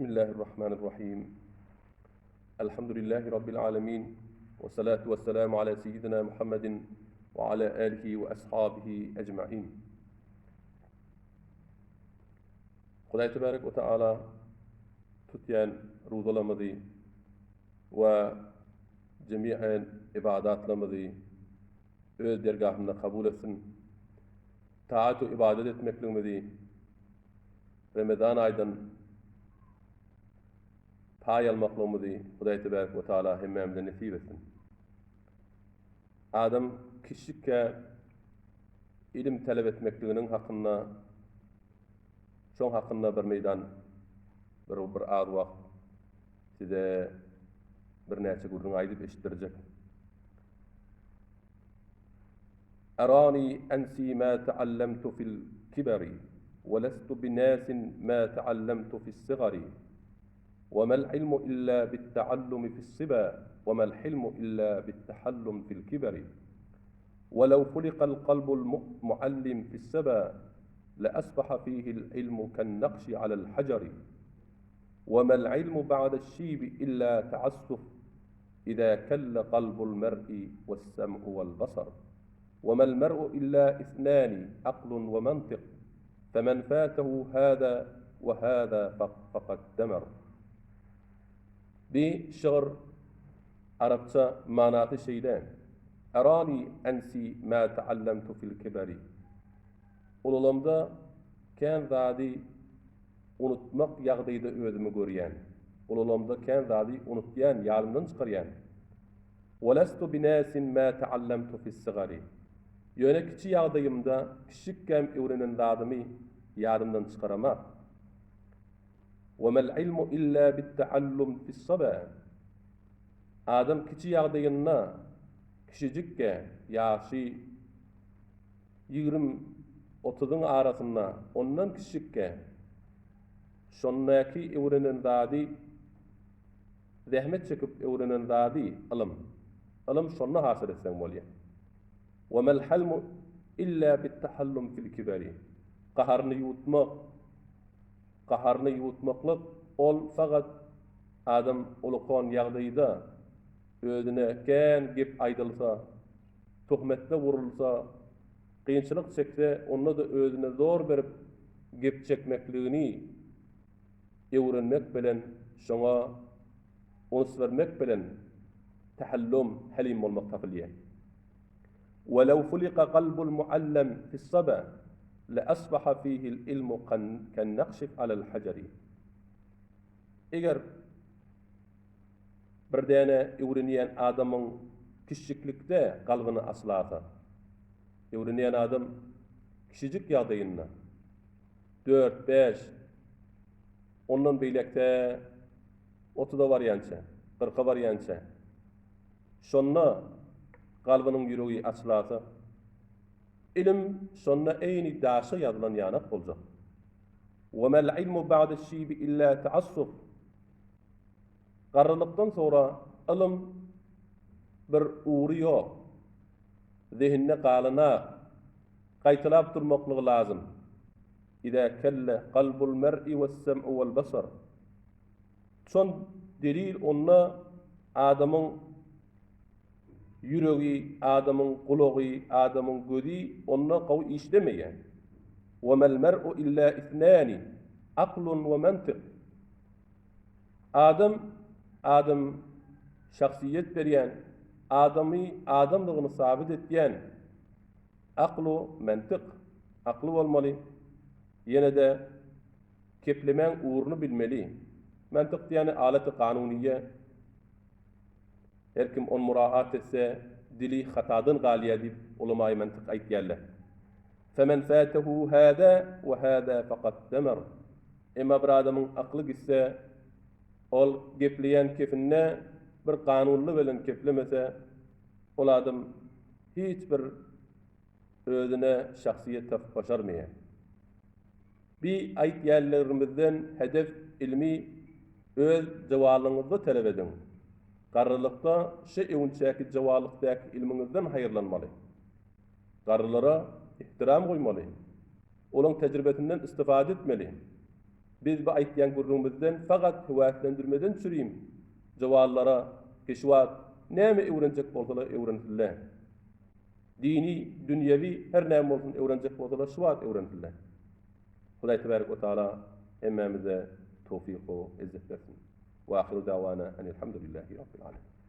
Bismillahirrahmanirrahim. Elhamdülillahi Rabbil alemin. Ve salatu ve selamu ala seyyidina Muhammedin ve ala alihi ve ashabihi ecma'in. Hudaý tebarek we taala tutýan ruzalarymyzy we jemi'en ibadatlarymyzy öz dergahynda kabul etsin. Taat we ibadat etmekligimizi Remezan aýdan paý almaklygymyzy Hudaý tebarek we taala hemmämize nesip etsin. Adam kiçjikkä ilim talap etmekliginiň hakynda şoň hakynda bir meýdan bir bir az wagt size birnäçe gürrüň aýdyp eşitdirjek. Arani ensi ma taallamtu fil kibari we lestu binasin ma taallamtu fis sigari we mal ilmu illa bit-taallumi fis siba we mal hilmu illa bit-tahallum fil kibari we law hulikal kalbul muallim fis saba le asbaha fihil ilmu kan-nakşi alel hajari we mal ilmu ba'deş-şibi illa taassuf Iza kelle kalbul mer'i wes-sem'u wal-basar. Wa mal mer'u illa isnani, aklun we mantyk. Femen fatehu hâzâ we hâzâ fekad demer. Bi şygyr arapça manasy şeýle, Erani ensi ma taallemtu fil kiberi. Ulalamda kän zady unutmak ýagdaýda özümi görýän. Ulalamda kän zady unutýan, ýadymdan çykarýan. Welestu binäsin mä taallemtu fis-sigari. Ýöne kiçi ýagdaýymda, kiçjikkäm öwrenen zadymy ýadymdan çykaramak. Wemel ilmu illa bit-taallum fis-saba. Adam kiçi ýagdaýynda, kiçijikkä, ýaşy Ýigrim, otuzyň arasynda, ondan kiçijikkä, şondaky öwrenen zady, zähmet çekip öwrenen zady ylym. Ylym şonda hasyl etseň bolýar. Wa mel halmu illa bit-tahallum fil kiberi. Gaharyny ýuwutmak, gaharyny ýuwutmaklyk ol fakat adam ulukan ýagdaýda özüne kän gep aýdylsa, töhmetde urulsa, kynçylyk çekse, onda-da özüne zor berip gep çekmekligini öwrenmek bilen, şoňa uns bermek bilen tahallum, helim bolmak tapylýar. Welew hulika kalbul muallem fis-saba le-asbaha fihil ilmu kan-nakşi alal-hajari. Eger Bir däne öwrenýän adamyň kiçjiklikde kalbyny açlasa, öwrenýän adam kiçijik ýagdaýynda, dört, bäş, ondan beýläk-de otuza barýança, kyrka barýança, şonda kalbynyň ýüregi açlasa, ilim şonda eýni daşa ýazylan ýanak boljak. Wa mal ilmu ba'de şibi illa taassuf. Garrylykdan soňra ylym bir ugry ýok. Zehinde galyna gaýtalap durmaklygy lazym. Izä kelle kalbul mer'i wes-sem'u wal-basar. Şon delil onda adamyň ýüregi, adamyň gulagy, adamyň gözi onda gowy işlemeýär. Wa mal mer'u illa isnani, aklun we mantyk. Adam, adam şahsyýet berýän, adamy adamlygyny sabyt etýän aklu mantyk, akly bolmaly, ýene-de keplemäň ugruny bilmeli. Mantyk diýýäni aleti kanunyýe. Her kim ony muraat etse, dili hatadan galýar diýip ulamaýy mantyk aýtýarlar. Femen fätehu hâzâ we hâzâ fekad demer. Emma bir adamyň akly gitse, ol gepleýän kepinde bir kanunly bilen keplemese, ol adam hiç bir özüne şahsyýet tapyp başarmaýar. Bi aýtýanlarymyzdan hedef ilmi öz jowalyňyzda talap ediň. Garrylykda şe öwünçäki jowalykdaky ilmiňizden haýyrlanmaly. Garrylara ihtiram goýmaly. Olaň tejribesinden istifade etmeli. Biz bu aýtýan gürrüňimizden fakat höwäslendirmeden çürim jowanlara ki şu wagt näme öwrenjek bolsalar öwrensinler. Dini, dünýewi her näme bolsun öwrenjek bolsalar şu wagt öwrensinler. Hudaý tebarek we taala hemmämize towfyk we izzet bersin. Wa ahyru dawana enelhamdulillahi rabbil alemin.